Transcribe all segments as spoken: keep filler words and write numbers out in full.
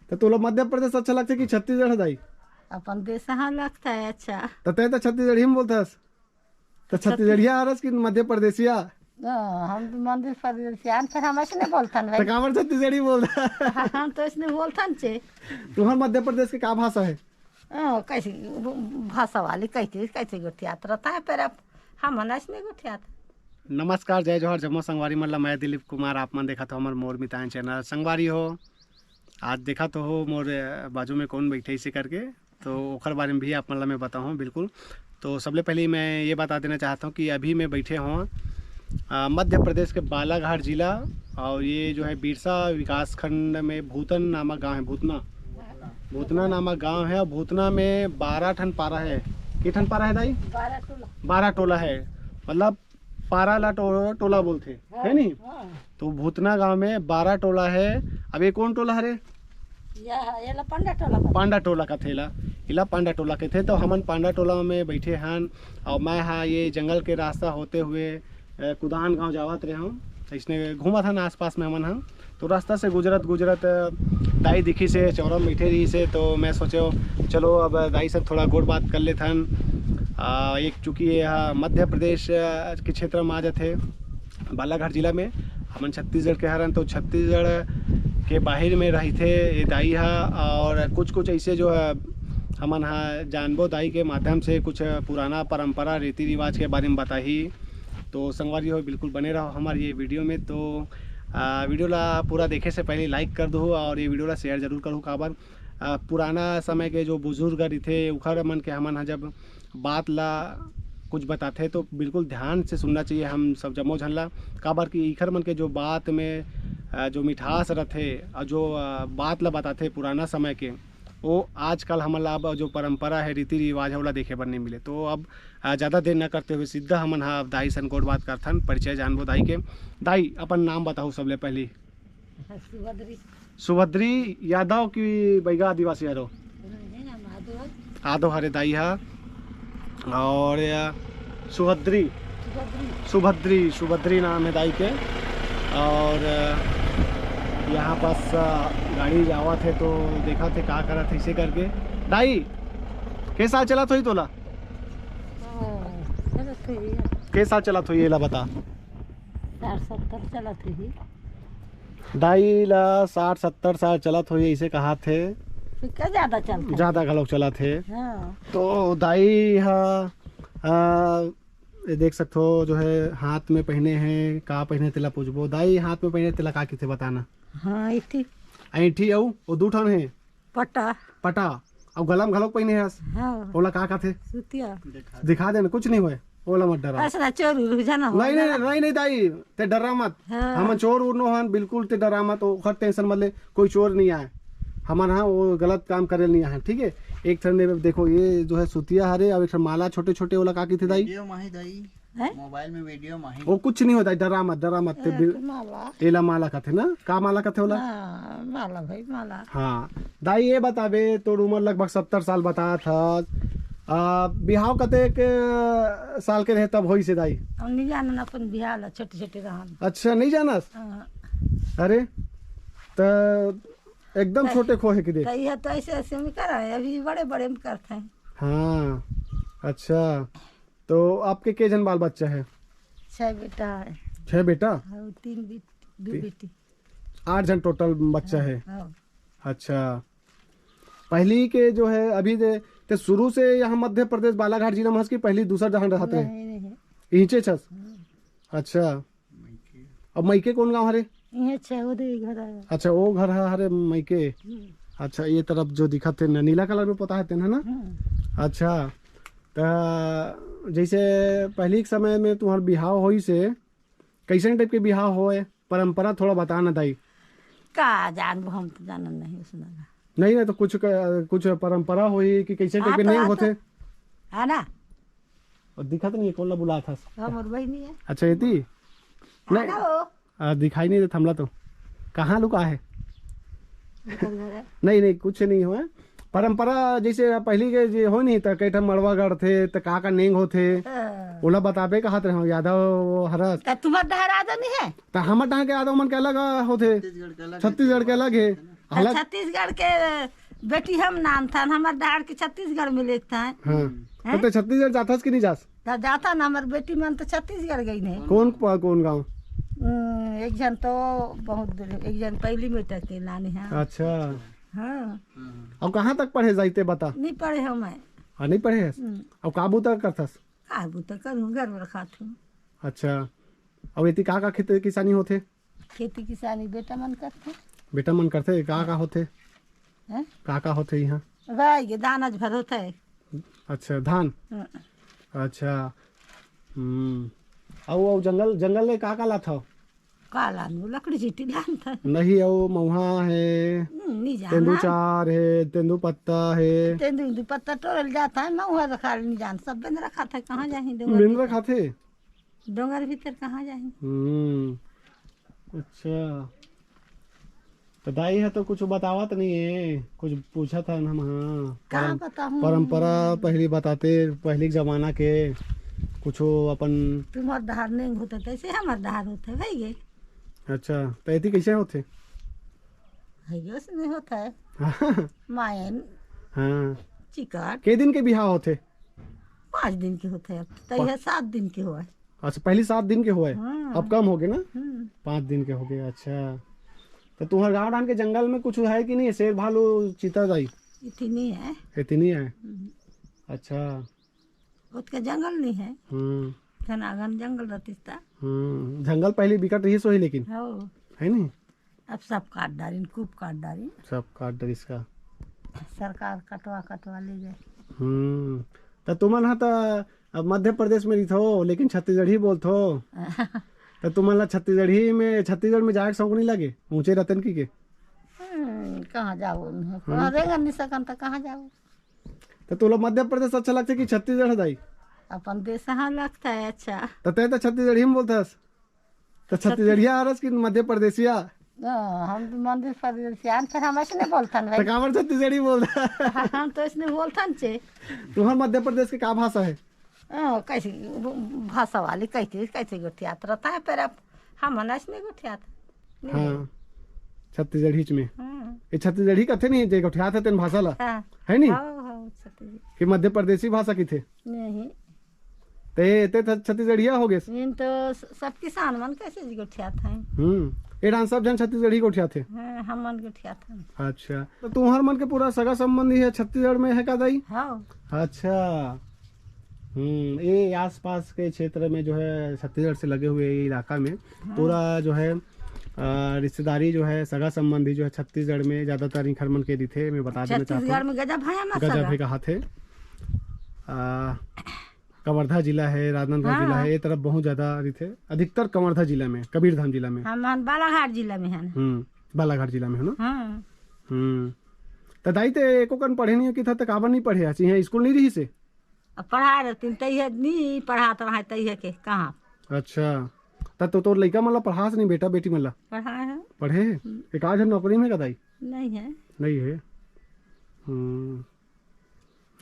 त तोला मध्य प्रदेश अच्छा लगथे कि छत्तीसगढ़, दाई? अपन देश हाँ लगता है अच्छा। त तैं त छत्तीसगढ़ी में बोलथस। त छत्तीसगढ़िया हरस कि मध्य प्रदेशिया? हाँ, हम तो मध्य प्रदेशिया, फिर हम ऐसे नहीं बोलथन त भाई। काबर छत्तीसगढ़ी बोलथस? हम तो ऐसे नहीं बोलथन चे। तुहर मध्य प्रदेश के का भाषा है? हाँ, कैसे भाषा वाली कैसे, कैसे गोठियात रहता है, पर अब हम ऐसे नहीं गोठियात। नमस्कार, जय जोहार, जम्मो संगवारी मन ला। मैं दिलीप कुमार, आप मन देखत हो हमर मोर मितान चैनल। संगवारी हो, आज देखत हो मोर, अ, बाजू में कौन बैठे इसे करके, तो ओकर बारे में भी आप मन ला मैं बताहूँ बिल्कुल। तो सबले पहले मैं ये बता देना चाहता हूँ कि अभी मैं बैठे हों, अ, मध्य प्रदेश के बालाघाट जिला, और ये जो है बिरसा विकास खंड में भूतन नामक गांव है, भूतना, भूतना नामक गांव है। और भूतना में बारह ठन पारा है। के ठन पारा है, दाई? बारह टोला। बारह टोला है, मतलब पारा ला टो-, टोला बोलथे, हाँ, है नी? हाँ। तो भूतना गांव में बारह टोला है। अब ये कौन टोला हरे? यह, ये ला पांडा टोला का। पांडा टोला कथे ला, इला पांडा टोला कथे। तो हमन पांडा टोला में बैठे हन, और मैं हा ये जंगल के रास्ता होते हुए, अ, कुदान गांव जावत रहे हूँ। इसने घूमत हन आसपास में हमन हा। तो रास्ता से गुजरत गुजरत, अ, दाई दिखिस हे, चौरा में बैठे रहिस हे, तो मैं सोचेंव, चलो अब दाई से थोड़ा गोठ बात कर लेथन। अ, एक चूँकि ये ह मध्य प्रदेश, अ, के क्षेत्र में आ जाथे, बालाघाट जिला में। हमन छत्तीसगढ़ के हरन, तो छत्तीसगढ़ के बाहिर में रहिथे ये दाई ह, और कुछ कुछ ऐसे जो है हमन ह जानबो दाई के माध्यम से, कुछ पुराना परंपरा, रीति रिवाज के बारे में बताही। तो संगवारी हो, बिल्कुल बने रहो हमारे ये वीडियो में। तो, आ, वीडियो ला पूरा देखे से पहले like कर दो और ये वीडियो ला share जरूर करो। काबर, आ, पुराना समय के जो बुजुर्ग रहिथे, उखर मन के हमन ह जब बात ला कुछ बताथे, तो बिल्कुल ध्यान से सुनना चाहिए हम सब जम्मो झन ला। काबर कि इखर मन के जो बात में, आ, जो मिठास रथे और जो, आ, बात ला बताथे पुराना समय के, वो आजकल हमन ला अब जो परंपरा है, रीति रिवाज है, ओला देखे बर नहीं मिले। तो अब, आ, ज़्यादा देर न करते हुए सीधा हमन हा अब दाई सन गोठ बात करथन, परिचय जानबो दाई के। दाई, अपन नाम बताओ सबले पहली। सुभद्री। सुभद्री यादव की बैगा आदिवासी हरो? नहीं, हम आदो हन। आदो हरे दाई हा। और, आ, सुभद्री। सुभद्री। सुभद्री, सुभद्री नाम है दाई के। और, अ, यहाँ पास, अ, गाड़ी जावत है तो देखत हे का करत हे इसे करके। दाई, के साल चलत होही तोला? हाँ, चलत होही। के साल चलत होही, एला बता। साठ सत्तर चलत होही। दाई ला साठ सत्तर साल चलत होही, इसे कहात हे। तो क्या ज्यादा चलत हे? ज्यादा घलोक चलत हे। हाँ। तो दाई हा, अ, ये देख सकथो जो है हाथ में पहिने हे, का पहिने तेला पूछबो। दाई, हाथ में पहिने तेला का किथे बताना? हाँ, ऐठी। ऐठी अउ वो दू ठन हे। पटा। पटा। अउ गला में घलोक पहिने हस। हाँ। ओला का कथे? सुतिया। दिखा देना, कुछ नहीं होय। ओला मत डरा। ऐसा चोर उर जाना हो नहीं, नहीं, ना। नहीं, नहीं दाई, ते डरा मत। हाँ। हमन चोर उर नो हन, बिल्कुल ते डरा मत, ओखर tension मत ले, कोई चोर नहीं आए। हमन हा वो गलत काम करे नहीं आए, ठीक है? एक ठन दे-, देखो, ये जो है सुतिया हरे, अउ एक ठन माला छोटे छोटे, ओला का किथे दाई? वीडियो माही दाई। हैं? मोबाइल में वीडियो माही। वो कुछ नहीं होता है, डरा मत, डरा मत, ते ए, बिल-, माला। एला माला कथे ना? का माला कथे ओला? हाँ, माला भाई, माला। हाँ। दाई, ये बताबे, तोर उम्र लगभग सत्तर साल बतात हस। आ, बिहाव कतेक, अ, साल के रहे तब होइस हे दाई? हम नहीं जानन अपन बिहाव ला, छोटे छोटे रहन। अच्छा, नहीं जानस? हाँ। अरे, त एकदम त-, छोटे खो हे कि देख। त यह तो ऐसे ऐसे में करा है, अभी बड़े बड़े में करते हैं। हाँ, अच्छा। तो आपके के झन बाल बच्चा है? छह बेटा है। छह बेटा? हाँ, तीन बेट-, दो ती-, बेटी। आठ झन total बच्चा हाँ, है। हाँ। अच्छा, पहली के जो है अभी दे, ते शुरू से यहाँ मध्य प्रदेश बालाघाट जिला में हस कि पहली दूसर जहाँ रहत रहे? नहीं, नहीं। इहिंचे छस? हाँ। अच्छा, अब मइके कौन गाँव हरे? इहे छे, वो दे घर आया। अच्छा, वो घर ह-, हरे मइके। हम्म। अच्छा, ये तरफ जो दिखत हे न, नीला colour में पोता हे तेन, है ना? हम्म। अच्छा, त जैसे पहली के समय में तुम्हार बिहाव होइस हे, कैसन type के बिहाव होए, परंपरा थोड़ा बता ना दाई। का जानबो, हम तो जानन नहीं उसमें। नहीं, नहीं, तो कुछ क-, कुछ परंपरा होही कि कैसे हाँ, type के तो, नेंग हाँ, तो, होथे? है ना? और दिखत नहीं है, कौन ला बुलात हस? हमर बहिनी है। अच्छा, एती? नहीं। आ, दिखाई नहीं देत हमला तो। कहाँ लुका है? निकल जा रहा है। नहीं, नहीं, कुछ नहीं हुआ। परंपरा जैसे पहली के जे हो नहीं, त कई ठन मड़वा गढ़थे, त का का नेंग होथे, हाँ। ओला बताबे कहत रहे हो, यादव वो हरस। त तुम्हार डहर आदो नहीं है? त हमर डहर के यादव मन के अलग होथे। छत्तीसगढ़ के अलग है। छत्तीसगढ़ के अलग है। हालांकि छत्तीसगढ़ के बेटी हम नानथन, हमर डहर के छत्तीसगढ़ में लेथन। हाँ। हैं? तो ते छत्तीसगढ़ जाथस कि नहीं जास? त जाथन, हमर बेटी मन तो छत्तीसगढ़ गइन हे। कौन प-, कौन गाँव? हम्म, एक झन तो बहुत दूर हे, एक झन पहली मेटर के नानी हे। अच्छा। हाँ। अब कहाँ तक पढ़े जाई ते बता? नहीं पढ़े हँव मैं। हाँ, नहीं पढ़े हस? हम्म। अब का बूता करथस? का बूता करहूँ, घर में खाथूँ। अच्छा। अब एती का का खेती किसानी होथे? खेती किसानी बेटा मन करथे। बेटा मन करथे, का का होथे? हैं? का का होथे इहाँ? भाई के धान च भर होथे। अच्छा, धान? हम्म। अच्छा। हम्म। अउ, अउ जंगल, जंगल ले का का लाथव? का लानू? लकड़ी झिटी लानथन। नहीं, अउ मउहा हे, हम्म, नहीं जाना। तेंदू चार हे, तेंदू पत्ता हे। तेंदू, तेंदू पत्ता टोरल जाथन, मउहा रखाल नहीं जान, सब बेंदरा खाथे, कहाँ जाही डोंगर बेंदरा भीतर? खाथे? डोंगर भीतर कहाँ जाही? हम्म, अच्छा। तो दाई ह तो कुछ बतावत नहीं हे, कुछ पूछत हन हम, हाँ। का परम-, बताहूँ? परंपरा पहली बताते, पहली के जमाना के कुछ अपन तुम्हर डहर नेंग होथे, तैसे हमर डहर होथे, भई गे। अच्छा, तो एती कैसे होथे? है, ओसने होथे। मायन। हाँ। चिकट। के दिन के बिहाव होथे? पाँच दिन के होथे, अब तो पा- यह सात दिन के होवय। अच्छा, पहली सात दिन के होवय, हाँ। अब कम होगे ना? हम्म। पाँच दिन के होगे, अच्छा। तो तुम्हर गाँव डाहन के जंगल में कुछ है कि नहीं, शेर भालू चीता दाई? इतनी है। इतनी है? हम्म। अच्छा। ओतका जंगल नहीं है। हम्म। घनाघन जंगल रहतिस ता। हम्म, जंगल पहली बिकट रहिस होही लेकिन। हो। है नहीं? अब सब काट डारिन, खूब काट डारिन। सब काट डारिस का? सरकार कटवा कटवा ले गए। हम्म, त तुमन ह त अब मध्य प्रदेश में रहिथो, लेकिन छत्तीसगढ़ी बोलथो। त तुमन ला छत्तीसगढ़ी में, छत्तीसगढ़ में जाए के शौक नहीं लगे, ऊंचे रतन की के? हम्म, कहाँ जाओ? हम्म। कहाँ रेंगन नहीं सकन त कहाँ जाओ? त तोला मध्य प्रदेश अच्छा लगथे कि छत्तीसगढ़, दाई? अपन देश हाँ लगता है अच्छा। त तै त छत्तीसगढ़ी में बोलथस। त छत्तीस- छत्तीसगढ़िया हरस कि मध्य प्रदेशिया? हाँ, हम तो मध्य प्रदेशिया, फिर हम ऐसे नहीं बोलथन भाई। त काबर छत्तीसगढ़ी बोलथस? हम तो ऐसे नहीं बोलथन चे। तुम्हर मध्य प्रदेश के का भाषा है? हाँ, कैसे भाषा वाली कैसे, कैसे गोठियात रहता है, पर अब हम ऐसे नहीं गोठियात। नहीं। हाँ, छत्तीसगढ़ीच में। हाँ। ये छत्तीसगढ़ी कथे नहीं, जे गोठियात हे तेन भाषा ला। हाँ। है नहीं? हाँ, हाँ, छत्तीसगढ़ी। कि मध्य प्रदेशी भाषा किथे? नहीं। ते, ते त छत्तीसगढ़िया हो गेस। इन तो स-, सब किसान मन कैसे जी गोठियात हैं। हम्म। ए डाहन सब झन छत्तीसगढ़ी गोठियात हे। हाँ, हम मन गोठियात हैं। अच्छा। तो तुम्हर मन के पूरा सगा संबंधी है छत्तीसगढ़ में है का दाई? हाँ। अच्छा। हम्म, ये आसपास के क्षेत्र में जो है छत्तीसगढ़ से लगे हुए ये इलाका में हाँ। पूरा जो है, अ, रिश्तेदारी जो है, सगा संबंधी जो है छत्तीसगढ़ में ज्यादातर इंखर मन के रिथे। मैं बता देना चाहता हूँ। छत्तीसगढ़ में गजब है ना गजब सगा। है कहा थे। अ, कवर्धा जिला है, राजनांदगांव हाँ। जिला है, ये तरफ बहुत ज्यादा रिथे, अधिकतर कवर्धा जिला में, कबीरधाम जिला में। हम, हम बालाघाट जिला में हैं। हम्म, बालाघाट जिला में है ना? हाँ। हम्म। त दाई ते एको कन पढ़े नहीं हो कि था, त काबर नहीं पढ़े? आज यहाँ स्कूल नहीं रही से? अब पढ़ाए रहती, तैहे नहीं पढ़ात रहा, तैहे के कहाँ? अच्छा, त तो तोर लइका मन ला पढ़ास नहीं बेटा, बेटी मन ला? पढ़ाए हैं। पढ़े? हम्म। एक आध नौकरी में का दाई? नहीं है। नहीं है। हम्म।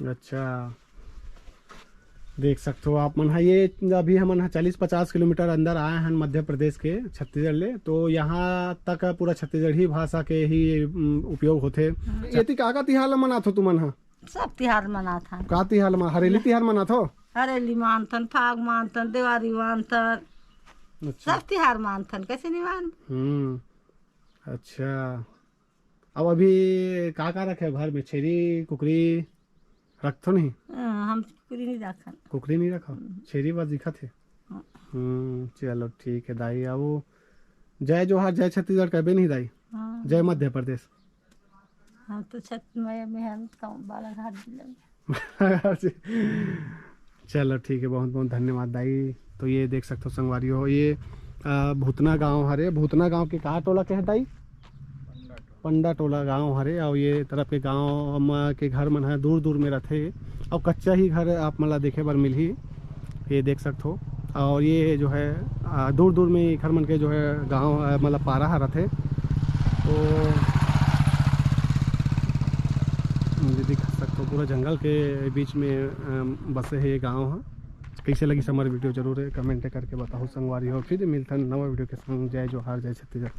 अच्छा, देख सकते हो आप मन हा, ये अभी हमन हा चालीस पचास किलोमीटर अंदर आए हैं मध्य प्रदेश के, छत्तीसगढ़ ले। तो यहाँ तक पूरा छत्तीसगढ़ी भाषा के ही, उम, उपयोग होथे। हाँ। एती का का तिहार ला मनाथो तुमन हा? सब तिहार मनाथन। का तिहार मा? हरेली ले- तिहार मनाथो? हरेली मानथन, फाग मानथन, देवारी मानथन। अच्छा। सब तिहार मानथन, कैसे नहीं मान? हम्म, अच्छा। अब अभी का का रखे घर में? छेरी, कुकरी रखथो नहीं? हाँ, हम कुकरी नहीं रखन। कुकरी नहीं रखो? हम्म। छेरी बस दिखत हे। हाँ। हम्म, चलो ठीक है दाई। अब जय जोहार, जय छत्तीसगढ़ कहबे नहीं दाई? हाँ। जय मध्य प्रदेश। हम तो छत-, मैं, मैं हम तो बालाघाट जिला में। चलो ठीक है, बहुत बहुत धन्यवाद दाई। तो ये देख सकते हो संगवारी हो, ये, अ, भूतना गांव हरे। भूतना गांव के का टोला के है दाई? पंडा टोला गांव हरे। और ये तरफ के गांव म-, के घर मन है दूर दूर में रहते, और कच्चा ही घर आप मन ला देखे बर मिलही। ये देख सकते हो। और ये जो है, आ, दूर दूर में घर मन के जो है गांव, आ, मतलब पारा ह रथे। तो ये देख सकते हो पूरा जंगल के बीच में, अम, बसे है ये गांव ह। कैसे लगी हमर वीडियो जरूर है कमेंट करके बताओ संगवारी हो। फिर मिलथन नवा वीडियो के संग। जय जोहार, जय छत्तीसगढ़।